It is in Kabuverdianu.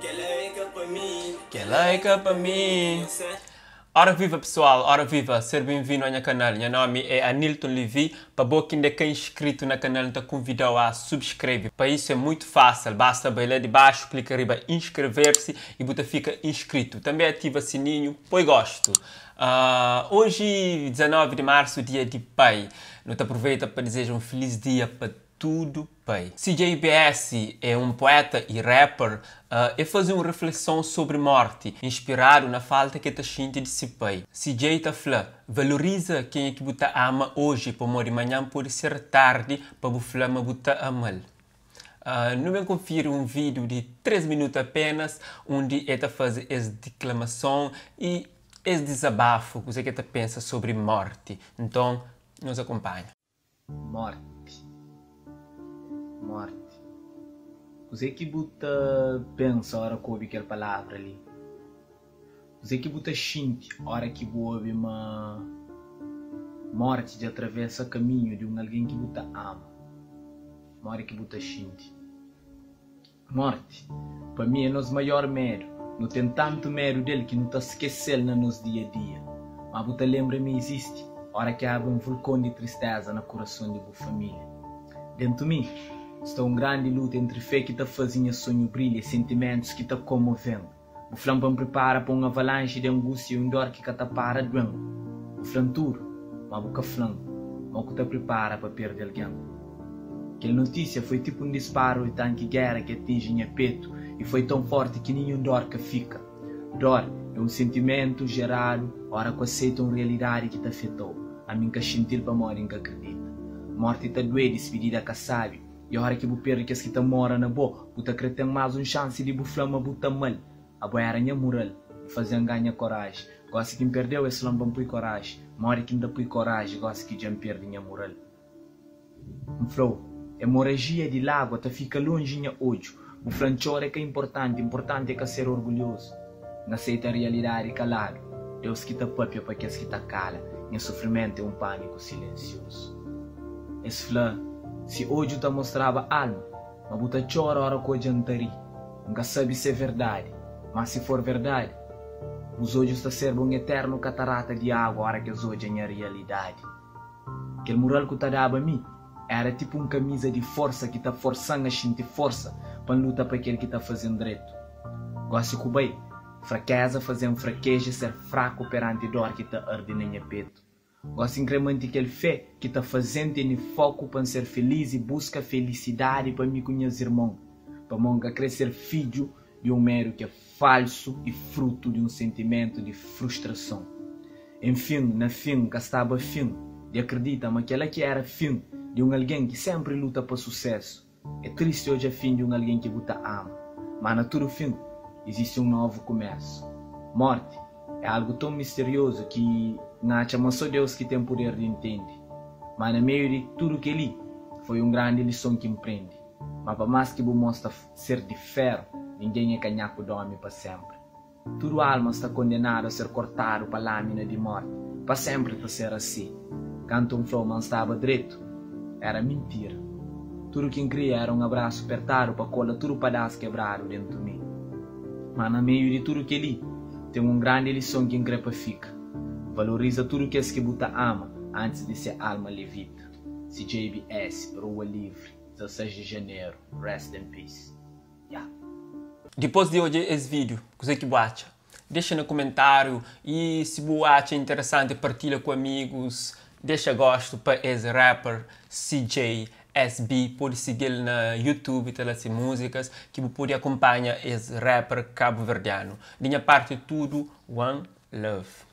Kela é ka pa mi. Ora viva pessoal, ora viva, ser benvindo a nha canal. Nha nome é Anilton Levy. Pa bo ki inda ka inscrito na canal, nta convidau a subscreve. Pa isso é muito fácil, basta bai la di baxu, clica riba inscrever-se e bu ta fica inscrito. També ativa sininho, poi gosto. Hoje, 19 de março, dia di pai. Nu ta aproveita pa deseja um feliz dia pa tudo pai. CJBS é um poeta e rapper, e faze um reflexon sobri morti, inspiradu na falta ki e ta xinti di si pai. CJ ta fla, Valoriza kenha ki bu ta ama oji pamodi manhan pode ser tardi pa bu fla ma bu ta ama-l. Nu ben konfiri un vídiu di 3 minutu apenas undi e ta faze es diklamason i es dizabafu kuze ki e ta pensa sobri morti. Nton, nhos akunpanha. Morti, morti. Kuzê ki bu ta pensa óra ku obi kel palavra li? Kuzê ki bu ta xinti óra ki bu obi ma morti dja travesa kaminhu di un algen ki bu ta ama? Modi ki bu ta xinti? Morti, pa mi, é nos maior medu. Nu ten tantu medu del ki nu ta skese-l na nos dia-dia. Ma bu ta lenbra ma izisti ora ki abri un vulkon di tristeza na kurason di bu família. Dentu mi, sta un grandi luta entri fé ki ta faze nha sonhu brilha i sentimentus ki ta komove-m. Bu fla-m pa N pripara pa un avalanxi di angústia i un dór ki ka ta para due-m. Bu fla-m tudu, má bu ka fla-m ma ku ta pripara pa perde algen. Kel notísia foi tipu un disparu di tanki géra ki atinji nha petu i foi ton fórti ki ninhun dór ka fika. Dór é un sentimentu jeradu óra ku aseita un rialidadi ki ta afeta-u. Ami N ka xinti-l pamodi N ka kridita. Mórti ta due, dispidida ka sábi. I ora ki bu perde kes ki ta mora na bo, bu ta kre ten más un xansi di bu fla ma bu ta ama-l. Abo éra nha mural, bu faze-m ganha koraji. Gósi ki N perde-u, es fla-m pa N pui koraji. Modi ki N ta pui koraji gósi ki dja N perde nha mural? N fla-u, emoragia di lágua ta fika lonji nha odju. Bu fla-m txora é ka inportanti, inportanti é ka ser orgulhozu. N aseita rialidadi kaladu. Deus ki ta papia pa kes ki ta kala. Nha sufrimentu é un pâniku silensiozu. Es fla, Si odju ta mostraba alma, ma bu ta txora ora ku odja-m ta ri. N ka sabe si é verdadi, má si for verdadi, bus odjus ta serba un eternu katarata di agu ora ki es odja nha rialidadi. Kel mural ku ta daba mi éra tipu un kamiza di forsa ki ta forsa-m a xinti forsa pa N luta pa kel ki ta faze-m dretu. Gósi ku bai, frakeza faze-m frakeja i ser fraku peranti dór ki ta arde na nha petu. Gósi N kre mante kel fé ki ta faze-m tene foku pa N ser feliz i buska felisidadi pa mi ku nhas irmon, pamó N ka kre ser fidju di un medu ki é falsu i frutu di un sentimentu di frustrason. Enfin, na fin, N ka staba afin di akridita ma kel-la ki éra fin di un algen ki sénpri luta pa susésu. É tristi odja fin di un algen ki bu ta ama, má na tudu fin, izisti un novu kumésu. Mórti é algu ton misteriozu ki N atxa ma sô Deus ki ten puder di ntende. Má na meiu di tudu kel-li, foi un grandi lison ki N prende, ma pa más ki bu mostra ser di féru, ningen é ka nhaku d'ómi pa sénpri. Tudu alma sta kondenadu a ser kortadu pa lámina di mórti. Pa sénpri ta ser asi. Kantu N fla-u ma N staba dretu, éra mintira. Tudu ki N kria éra un abrasu pertadu pa kola tudu padás kebradu déntu mi. Má na meiu di tudu kel-li, ten un grandi lison ki N kre pa fika, valoriza tudu kes ki bu ta ama antis di se alma levita. CJBS, Rua Livri, 16 di janeru. Rest in peace. Ya. Dipôs di odja es vídiu, kuzê ki bu atxa? Dexa na kumentáriu i si bu atxa interesanti partilha ku amigus. Dexa gostu pa es rapper CJ SB pode sigi-l na YouTube ta la se múzikas ki bu pode akunpanha es rapper kabuverdianu. Di nha parti tudu one love.